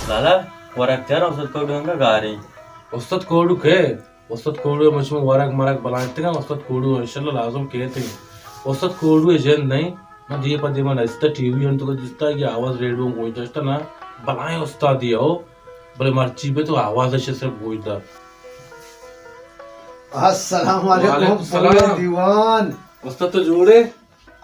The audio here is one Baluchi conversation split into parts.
لالا، ورگ تیار، استاد کوڑو انگا گاریں۔ استاد کوڑو کے؟ استاد کوڑو ء من شما ورگ مرگ بلائینتگاں، استاد کوڑو انشاءاللہ لازم کیت۔ استاد کوڑو ء جند نہیں، من دیے پہ دیما نشتہ ٹی وی انت کو دیستا کہ آواز ریڈیو گوش داشتہ نا، بلائیں استادی ہو، بلے مرچی بہ تو آواز اش صرف گوش دار۔ السلام علیکم، وعلیکم السلام۔ پورے دیوان۔ استاد تو جوڑے؟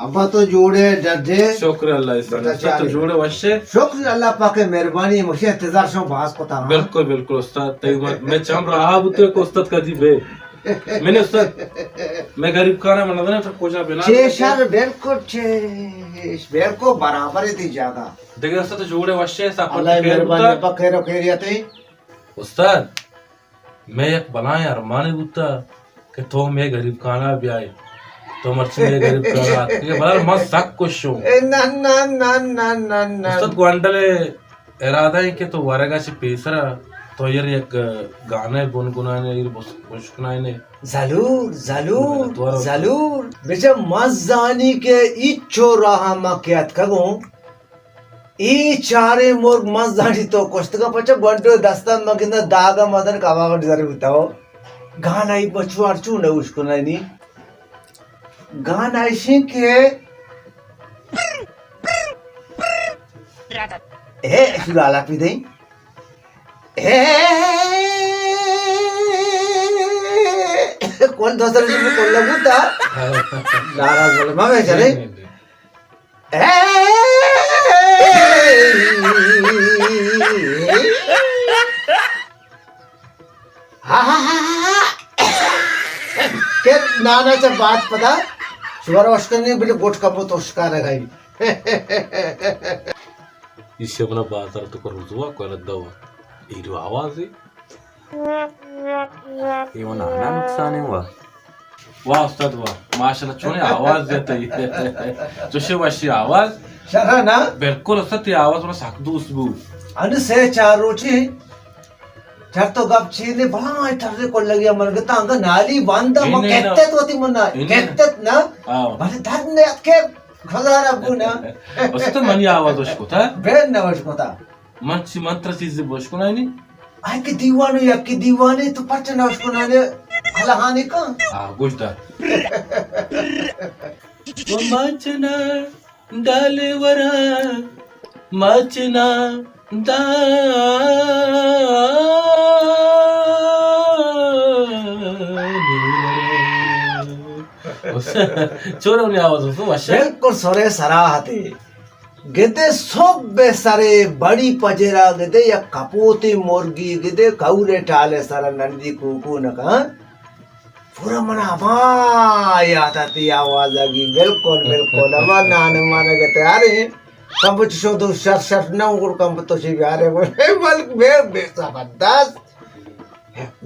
ابا تو جوڑے، ڈڈے؟ شکر اللہ احسان۔ بیٹا استاد تو چارے۔ جوڑے، وشے؟ شکر اللہ پاک مہربانی، مشے انتظار شو باز کتا ہاں۔ بالکل، بالکل استاد، تئی مت، میں چم رہا بوتے کہ استاد کدی بے۔ میں نے استاد، میں غریب کارا من نہ پھر کجا بنا چے شر، بالکل چے، بالکل برابر ہے تی جاگہ۔ دیکھ استاد تو جوڑے، وشے، سب اللہ مہربانی، ابا خیر و خیریت ہے۔ استاد، مئے یک بلائیں ارمانے بوتا کہ تو مئے غریب خانہ بیائے، تو مرچی مئے غریب خانہ آتکے، بلے من سک خوش ہوں۔ اے نہ، نہ، نہ، نہ، نہ، نہ۔ استاد گوانڈل ارادہ ہے کہ تو ورگا چہ پیسرا تو ایر یک گانا گنگنائینے، ایر بس-، بشکنائینے۔ ضرور، ضرور، تو ضرور۔ بچہ من زانی کہ ایچو راہ ما کہ اتکگوں، اے چاریں مرگ من زانی تو کشتگاں، پچا گونڈو دستان من گنداں داگا مدن کباب ڈزر بوتا ہو۔ گانا ای بچو ہر چون نہ اشکنانی۔ گانا اشیں کہ اے شو لالا پی دیں۔ اے کل دوسرے سے کل لگوتا۔ ناراض بولے، ما میں چلے۔ کہ نانا چہ بات پدا شوہر اشکنی بلے گوٹ کپو تو اشکا رہی۔ ایشی منا بازار تو کر رضوا کو لدوا۔ ایرو آوازی۔ اے و نانا نقصان ہے وا۔ واہ استاد واہ، ماشاءاللہ چونے آواز دیتے۔ چوشے وشی آواز۔ شرا نا؟ بالکل استاد، تی آواز منا سک دوست بو۔ ان سے چار روچی چر تو گپ چینے بلا ٹرے کو لگیا من گتا انگا نالی باندا نہیں، من نہیں، کہتے نا۔ تو تی منا نہیں، نہیں۔ کہتے نا۔ ہاں۔ بلے در نے اتکے گزارا بو نا۔ استاد منی آواز وش کو تھا۔ بین نہ وش کو تھا۔ من چی من ترا چیزے بوش کنائینی؟ آئی کہ دیوان و یکی دیوانے تو پرچہ نہ اشکنانے؟ ہلہانے کن؟ آ، گوش دار۔ و ماچنا ڈالے ورا، ماچنا ڈالے ورا۔ چورا منی آواز ہو، وش۔ بالکل سرے سراحتے۔ گدے صبح سرے بڑی پجرا گدے یک کپوتے مرگی گدے کورے ٹالے سرا نندی کوکو نکان۔ پورا منا ہما یاد آتی آواز آگی، بالکل، بالکل، ہما نان مانا گتے آرے۔ کم بچ شو دو شر شر نہ گڑ کم تو شی بیارے بول۔ بلک بے، بے زبردست۔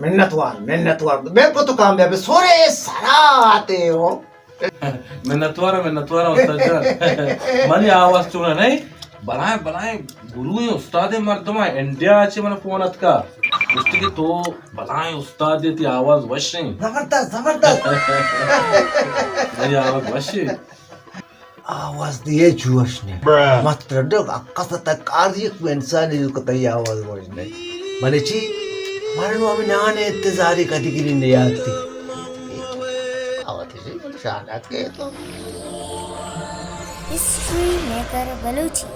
منتوار، منتوار۔ بالکل تو کامیاب ہے۔ سورے سرا آتے ہو۔ منتوار، منتوار استاد جان۔ منی آواز چونا نہیں، بلائیں، بلائیں گروہ استاد مردم انڈیا چے من فون اتکا۔ گوشتی کہ تو بلائیں استاد، تی آواز وشیں۔ زبردست، زبردست۔ منی آواز وشیں۔ آواز دیئے چو وش نے۔ مات رڈ اکس تک کار دی، کوئی انسان ہی کو تئی آواز وش نے۔ بلے چی؟ مارا نو ہمیں نان انتظاری کدی گری نیاتی۔ آواز شانات کے تو۔ History maker Balochi.